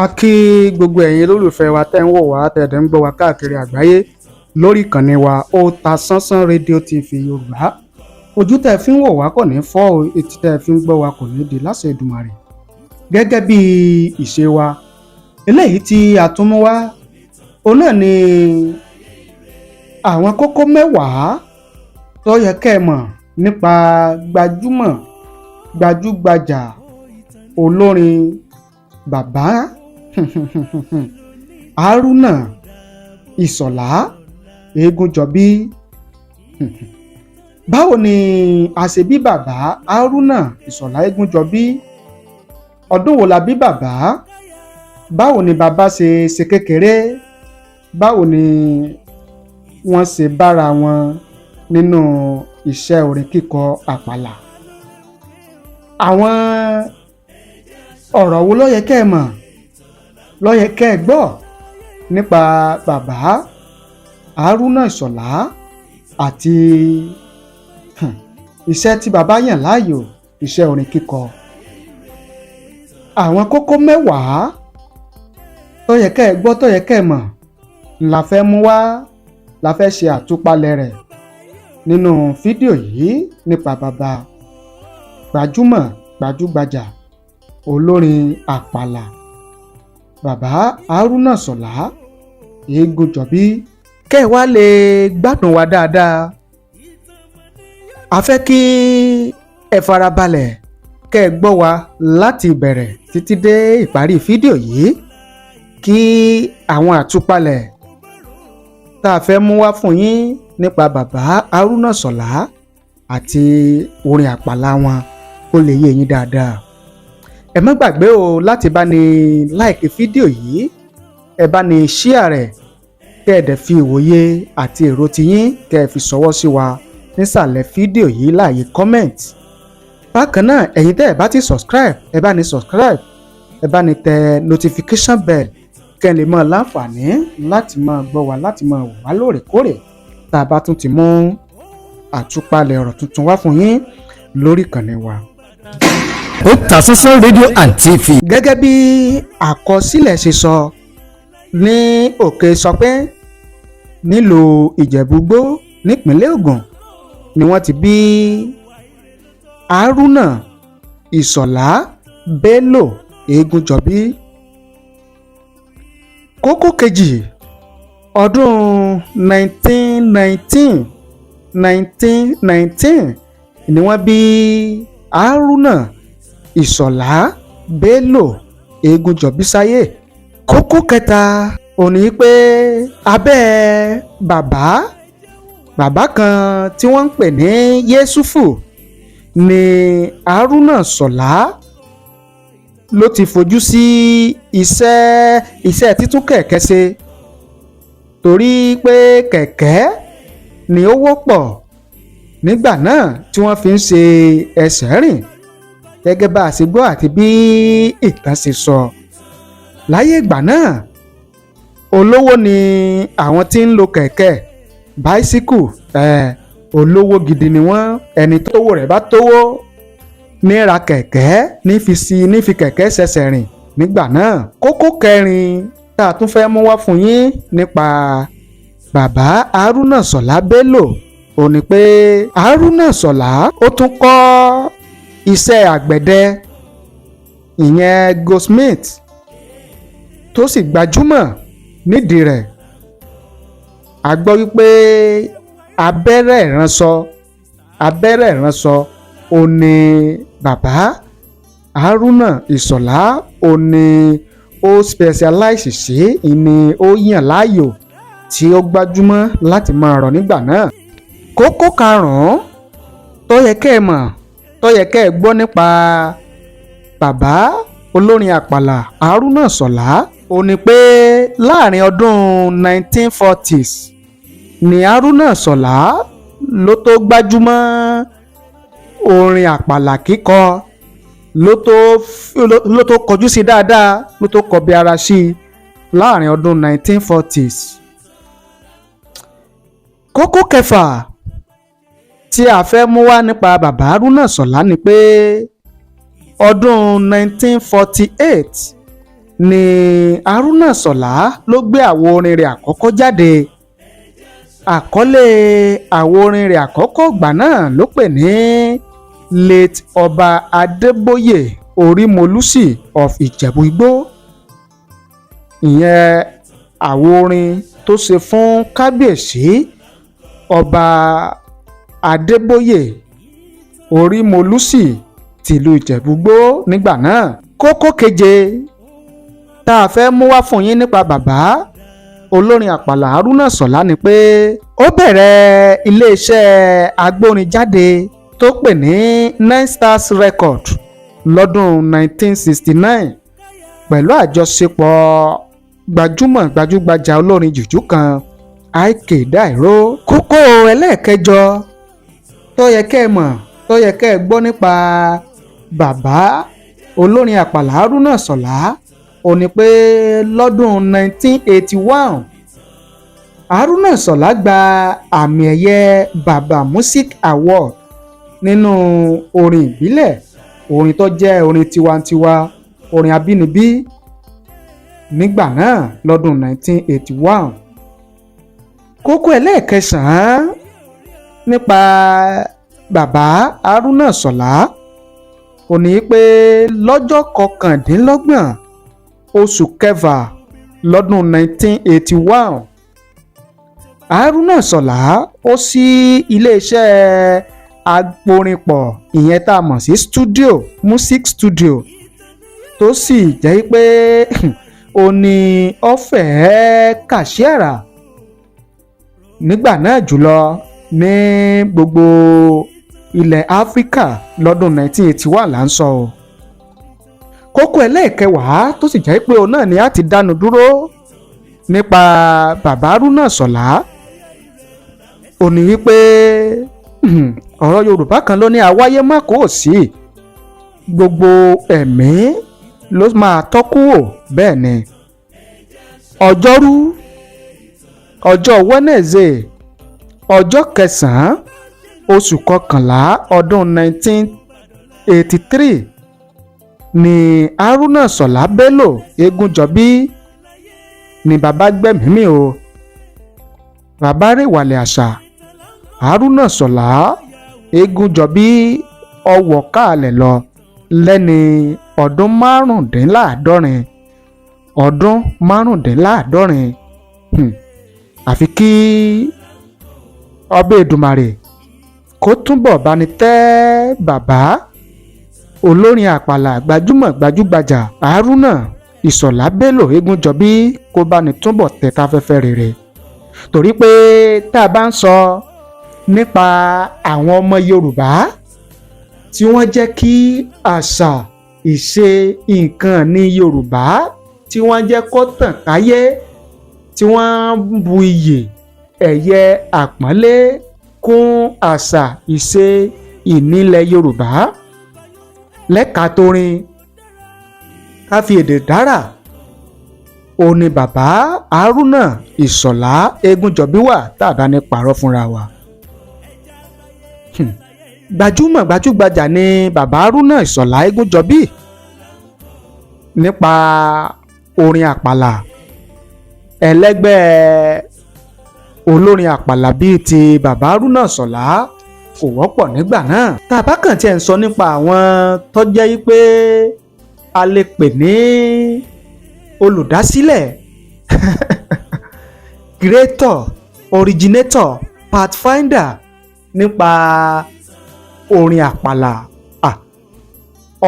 A kí gbogbo ẹ̀yin olólùfẹ́ wa tẹ́ ń wò wá, tẹ́ ẹ̀ ń gbọ́ wá káàkiri àgbáyé lórí ìkànnì wa Otasansan Rédíò TV Yorùbá. Ojú tẹ́ fi ń wò wá kò ní fọ́ o, etí tẹ́ fi ń gbọ́ wá kò ní di láṣẹ Èdùmàrè. Gẹ́gẹ́ bí ìṣe wa, eléyìí tí a tún mú wá, òun náà ni àwọn kókó 10 tó yẹ kẹ́ ẹ mọ̀ nípa gbajúmọ̀ gbajúgbajà olórin bàbá Haruna Ìṣọ̀lá Ẹ̀gúnjọbí. Báwo ni a ṣe bí bàbá Haruna Ìṣọ̀lá Ẹ̀gúnjọbí? Ọdún wo la bí bàbá? Báwo ni bàbá ṣe ṣe kékeré? Báwo ni wọ́n ṣe bára wọn nínú iṣẹ́ orin kíkọ àpàlà? Àwọn ọ̀rọ̀ wo ló yẹ kẹ́ ẹ mọ̀, ló yẹ kẹ́ ẹ gbọ́ nípa bàbá Haruna Ìṣọ̀lá àti iṣẹ́ tí bàbá yàn láàyò, iṣẹ́ orin kíkọ? Àwọn kókó 10 tó yẹ kẹ́ ẹ gbọ́, tó yẹ kẹ́ ẹ mọ̀ la fẹ́ mú wá, la fẹ́ ṣe àtúpalẹ̀ rẹ̀ nínú fídíò yìí nípa bàbá gbajúmọ̀ gbajúgbajà olórin àpàlà, bàbá Haruna Ìṣọ̀lá Ẹ̀gúnjọbí. Kẹ́ ẹ wá lè gbádùn wa dáadáa, a fẹ́ kí ẹ farabalẹ̀ kẹ́ ẹ gbọ́ wa láti ìbẹ̀rẹ̀ títí dé ìparí fídíò yìí, kí àwọn àtúpalẹ̀ tá a fẹ́ mú wá fún yín nípa bàbá Haruna Ìṣọ̀lá àti orin àpàlà wọn kó lè yé yín dáadáa. Ẹ má gbàgbé o láti bá ní like fídíò yìí, ẹ bá ní share rẹ̀, kẹ́ ẹ dẹ̀ fi ìwòye àti èrò tiyín kẹ́ ẹ fi ṣọwọ́ sí wa nísàlẹ̀ fídíò yìí láàyè comment. Bákan náà, ẹ̀yin tẹ́ ẹ bá ti subscribe, ẹ bá ní subscribe, ẹ bá ní tẹ notification bell kẹ́ ẹ lè máa láǹfààní láti máa gbọ́ wa, láti máa wò wá lóòrèkóòrè tá a bá tún ti mú àtúpalẹ̀ ọ̀rọ̀ tuntun wá fún yín lórí ìkànnì wa. Otasansan Radio and TV. Gẹ́gẹ́ bí àkọsílẹ̀ ṣe sọ, ní Òkè Sọpẹ́ nílùú Ìjẹ̀bú-Igbó nípínlẹ̀ Ògùn ni wọ́n ti bí Haruna Ìṣọ̀lá Bello Ẹ̀gúnjọbí. Kókó kejì, ọdún 1919, 1919 ni wọ́n bí Haruna Ìṣọ̀lá Bello Ẹ̀gúnjọbí sáyé. Kókó kẹta ò ní pé abẹ́ bàbá kan tí wọ́n ń pè ní Yẹ́sùfù ni Haruna Ìṣọ̀lá ló ti fojú sí iṣẹ́ títún kẹ̀kẹ́ ṣe, torí pé kẹ̀kẹ́ ni ó wọ́pọ̀ nígbà náà tí wọ́n fi ń ṣe ẹsẹ̀ rìn, gẹ́gẹ́ bá a ṣe gbọ́ àti bí ìtàn ṣe sọ. Láyé ìgbà náà, olówó ni àwọn tí ń lo kẹ̀kẹ́ báísíkù ẹ̀, olówó gidi ni wọ́n. Ẹni tówó rẹ̀ bá tówó ní ra kẹ̀kẹ́, ní fi sí ní fi kẹ̀kẹ́ ṣẹ̀ṣẹ̀ rìn nígbà náà. Kókó kẹrin tá a tún fẹ́ mú wá fún yín nípa bàbá Haruna Ìṣọ̀lá Bello ó ní pé Haruna Ìṣọ̀lá ó tún kọ́ iṣẹ́ àgbẹ̀dẹ, ìyẹn goldsmith, tó sì gbajúmọ̀ nídìí rẹ̀. A gbọ́ wípé abẹ́rẹ́ ìránṣọ ó ní bàbá Haruna Ìṣọ̀lá ó ní ó specialize sí, ní ó yàn láàyò tí ó gbajúmọ̀ láti máa rọ̀ nígbà náà. Kókó karùn-ún tó yẹ kẹ́ ẹ mọ̀, tó yẹ kẹ́ ẹ gbọ́ nípa bàbá olórin àpàlà Haruna Ìṣọ̀lá ó ní pé láàrin ọdún 1940s ní Haruna Ìṣọ̀lá ló tó gbajúmọ̀ orin àpàlà kíkọ, ló tó kọjú sí dáadáa, ló tó kọbi ara sí i láàrin ọdún 1940s. Kókó kẹfà tí a fẹ́ mú wá nípa bàbá Haruna Ìṣọ̀lá ni pé Ọdún 1948 ni Haruna Ìṣọ̀lá ló gbé àwo orin rẹ̀ àkọ́kọ́ jáde. Àkọlé àwo orin rẹ̀ àkọ́kọ́ ìgbà náà ló pè ní Late Ọba Adébóyè Orímolúsì of Ìjẹ̀bú Igbó. Ìyẹn àwo orin tó ṣe fún Kábíyèsí Ọba Adébóyè Orímolúsì tìlú Ìjẹ̀bú-Igbó nígbà náà. Kókó keje tá a fẹ́ mú wá fún yín nípa bàbá olórin àpàlà Haruna Ìṣọ̀lá ni pé ó bẹ̀rẹ̀ iléeṣẹ́ agbórinjáde tó pè ní Nine Stars Record lọ́dún 1969 pẹ̀lú àjọṣepọ̀ gbajúmọ̀ gbajúgbajà olórin jùjú kan, I.K. Dairo. Kókó ẹlẹ́ẹ̀kẹjọ tó yẹ kẹ́ ẹ mọ̀, tó yẹ kẹ́ ẹ gbọ́ nípa bàbá olórin àpàlà Haruna Ìṣọ̀lá ó ní pé lọ́dún 1981, Haruna Ìṣọ̀lá gba àmì ẹ̀yẹ Baba Music Award nínú orin ìbílẹ̀, orin tó jẹ́ orin tiwantiwa, orin abínibí nígbà náà lọ́dún 1981. Kókó ẹlẹ́ẹ̀kẹsàn-án nípa bàbá Haruna Ìṣọ̀lá ó ní pé lọ́jọ́ 29 oṣù kẹfà lọ́dún 1981, Haruna Ìṣọ̀lá ó ṣí iléeṣẹ́ aporinpọ̀, ìyẹn tá a mọ̀ sí studio, music studio, tó sì jẹ́ pé ó ní ọ̀fẹ́ kàṣíàrà nígbà náà jùlọ ní gbogbo ilẹ̀ Áfíríkà lọ́dún 1981 là ń sọ o. Kókó ẹlẹ́ẹ̀kẹwàá, tó sì jẹ́ pé òun náà ni a ti dánu dúró nípa bàbá Haruna Ìṣọ̀lá, ó ní wípé ọ̀rọ̀ Yorùbá kan ló ní àwáyé má kó sí, gbogbo ẹ̀mí ló máa tọ́kù wò. Bẹ́ẹ̀ ni, ọjọ́rú, ọjọ́ Wednesday, ọjọ́ kẹsàn-án oṣù kọkànlá ọdún 1983 ni Haruna Ìṣọ̀lá Bello Egunjọbí ni bàbá gbẹ̀mí mì o. Bàbá rèwàlẹ̀ àṣà. Haruna Ìṣọ̀lá Egunjọbí ọwọ́ káàlẹ̀ lọ lẹ́ni ọdún 75, ọdún 75. Àfi kí ọbẹ̀ Èdùmàrè kó túbọ̀ bá ní tẹ́ bàbá olórin àpàlà gbajúmọ̀ gbajúgbajà Haruna Ìṣọ̀lá Bello Egunjọbí, kó bá ní túbọ̀ tẹ̀ káfẹ́fẹ́ rere, torí pé tá a bá ń sọ nípa àwọn ọmọ Yorùbá tí wọ́n jẹ́ kí àṣà, ìṣe, nǹkan ní Yorùbá tí wọ́n jẹ́ kó tàn káyé, tí wọ́n ń bu iyì ẹ̀yẹ àpọ́nlé kún àṣà, ìṣe, ìnílẹ̀ Yorùbá lẹ́ka torin, ká fi èdè dára, òun ni bàbá Haruna Ìṣọ̀lá Egunjọbí wà, tá a bá ní parọ́ fúnra wa. Gbajúmọ̀ gbajúgbajà ni bàbá Haruna Ìṣọ̀lá Egunjọbí nípa orin àpàlà. Ẹlẹ́gbẹ́ olórin àpàlà bíi ti bàbá Haruna Ìṣọ̀lá kò wọ́pọ̀ nígbà náà. Tá a bá kàn tiẹ̀ ń sọ nípa àwọn tó jẹ́ yí pé a lè pè ní olùdásílẹ̀, creator, originator, pathfinder nípa orin àpàlà,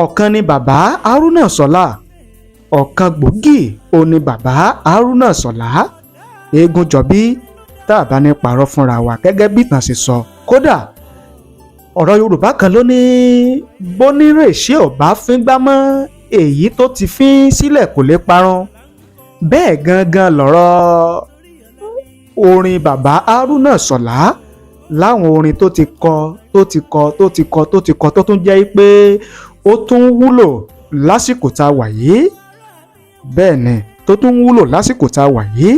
ọ̀kan ni bàbá Haruna Ìṣọ̀lá. Ọ̀kan gbòógì òun ni bàbá Haruna Ìṣọ̀lá Egunjọbí, tá a bá ní parọ́ fúnra wa gẹ́gẹ́ bí ìtàn ṣe sọ. Kódà ọ̀rọ̀ Yorùbá kan ló ní bónírèṣẹ́ ò bá fíngbá mọ́, èyí tó ti fín sílẹ̀ kò lè parun. Bẹ́ẹ̀ gangan lọ̀rọ̀ orin bàbá Haruna Ìṣọ̀lá, láwọn orin tó ti kọ, tó ti kọ, tó ti kọ, tó ti kọ, tó tún jẹ́ pé ó tún wúlò lásìkò tá a wà yìí. Bẹ́ẹ̀ ni, tó tún wúlò lásìkò tá a wà yìí,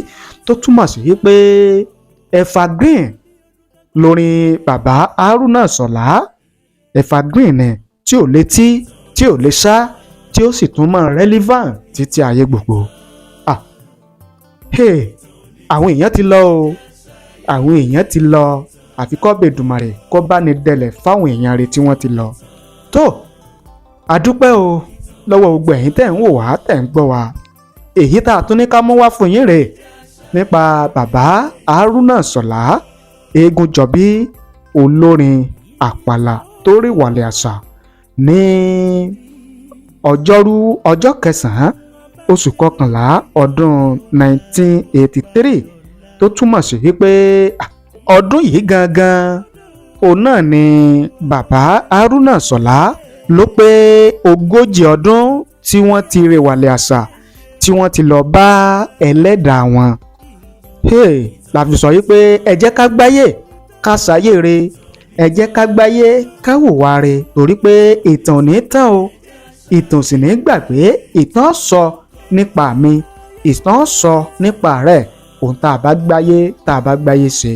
tó túmọ̀ sí pé evergreen lórin bàbá Haruna Ìṣọ̀lá, evergreen ni tí ò létí. Tí ò lè ṣá, tí ó sì tún máa relevant títí ayé gbogbo. Ah, hey, àwọn èèyàn ti lọ o, àwọn èèyàn ti lọ. Àfi kọ́bẹ̀ Èdùmàrè kó bá ní dẹlẹ̀ fáwọn èèyàn rẹ̀ tí wọ́n ti lọ. Tó, àdúpẹ́ o lọ́wọ́ gbogbo ẹ̀yin tẹ̀ ń wò wá, tẹ̀ ń gbọ́ wa. Èyí tá a tún ní ká mú wá fún yín rèé nípa bàbá Haruna Ìṣọ̀lá Eégúnjọbí, olórin àpàlà tó rí wàlẹ̀ àṣà, ní ọjọ́rú ọjọ́ kẹsàn-án, oṣù kọkànlá, ọdún 1983, tó túmọ̀ sí wípé ọdún yìí gangan òun náà ni bàbá Haruna Ìṣọ̀lá ló pé 40 ọdún tí wọ́n ti rèwàlẹ̀ àṣà, tí wọ́n ti lọ bá ẹlẹ́dàá wọn. Hey, la fi sọ wípé ẹ jẹ́ ká gbáyé ká ṣayé re, ẹ jẹ́ ká gbáyé ká hùwà re, torí pé ìtàn ò ní tán o, ìtàn sì ní gbàgbé. Ìtàn sọ nípa mi, ìtàn sọ nípa rẹ̀, ohun tá a bá gbáyé, tá a bá gbáyé ṣe.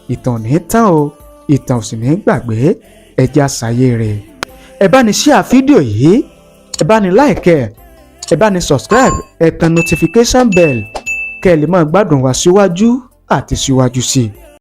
Ìtàn ò ní tán o, ìtàn ò sì ní gbàgbé. Ẹ jẹ́ á ṣayé re. Ẹ bá ní share fídíò yìí, ẹ bá ní like ẹ, ẹ bá ní subscribe, ẹ tan notification bell kẹ́ ẹ lè máa gbádùn wa síwájú àti síwájú sí i.